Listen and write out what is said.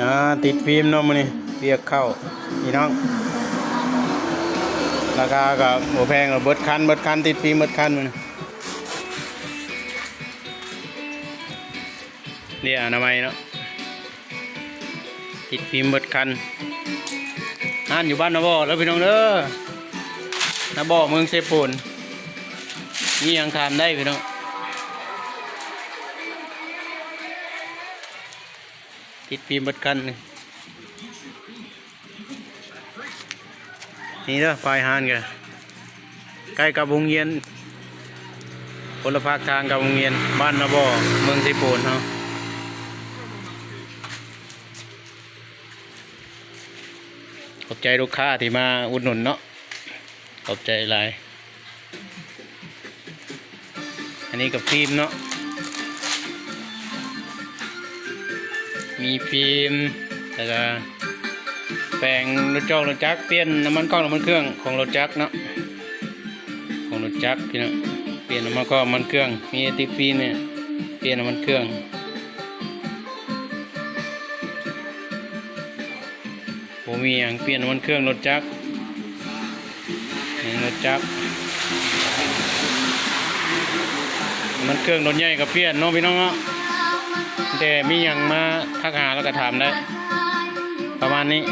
ອ່າ ຕິດຟິມເນາະມື້ນີ້ ວຽກເຂົ້າພີ່ນ້ອງ. ລາຄາກໍບໍ່ແພງດອກ ເບິດຄັນ ເບິດຄັນ ຕິດຟິມເບິດຄັນມື້ນີ້. ເດຍອະນາໄມເນາະ ຕິດຟິມເບິດຄັນ. ຮ້ານຢູ່ບ້ານນາບໍ່ເດີພີ່ນ້ອງເດີ ນາບໍ່ ເມືອງເຊໂປນ. ມີຫຍັງຖາມໄດ້ພີ່ນ້ອງ. ຕິດຟິມເບິດຄັນນີ້ ນີ້ເດີ ປ້າຍຮ້ານກະໃກ້ກັບໂຮງຮຽນ ຄົນລະພາກທາງກັບໂຮງຮຽນ ບ້ານນາບໍ່ ເມືອງເຊໂປນເຮົາ. ຂອບໃຈລູກຄ້າທີ່ມາອຸດໜູນເນາະ ຂອບໃຈຫຼາຍ. ອັນນີ້ກໍຟີມເນາະ ມີຟີມ ແລ້ວກໍແປງລົດຈອກລົດຈັກ ປ່ຽນນ້ຳມັນກ້ອງນ້ຳມັນເຄື່ອງຂອງລົດຈັກເນາະ ຂອງລົດຈັກພີ່ນ້ອງ. ປ່ຽນນ້ຳມັນກ້ອງນ້ຳມັນເຄື່ອງ ມີຕິດຟີມນີ້ ປ່ຽນນ້ຳມັນເຄື່ອງ. ບໍ່ມີຫຍັງ ປ່ຽນນ້ຳມັນເຄື່ອງລົດຈັກ ນີ້ລົດຈັກ ນ້ຳມັນເຄື່ອງລົດໃຫຍ່ກໍປ່ຽນເນາະພີ່ນ້ອງເນາະ. ແຕ່ມີຫຍັງມາທັກຫາ ແລ້ວກໍຖາມໄດ້ ປະມານນີ້.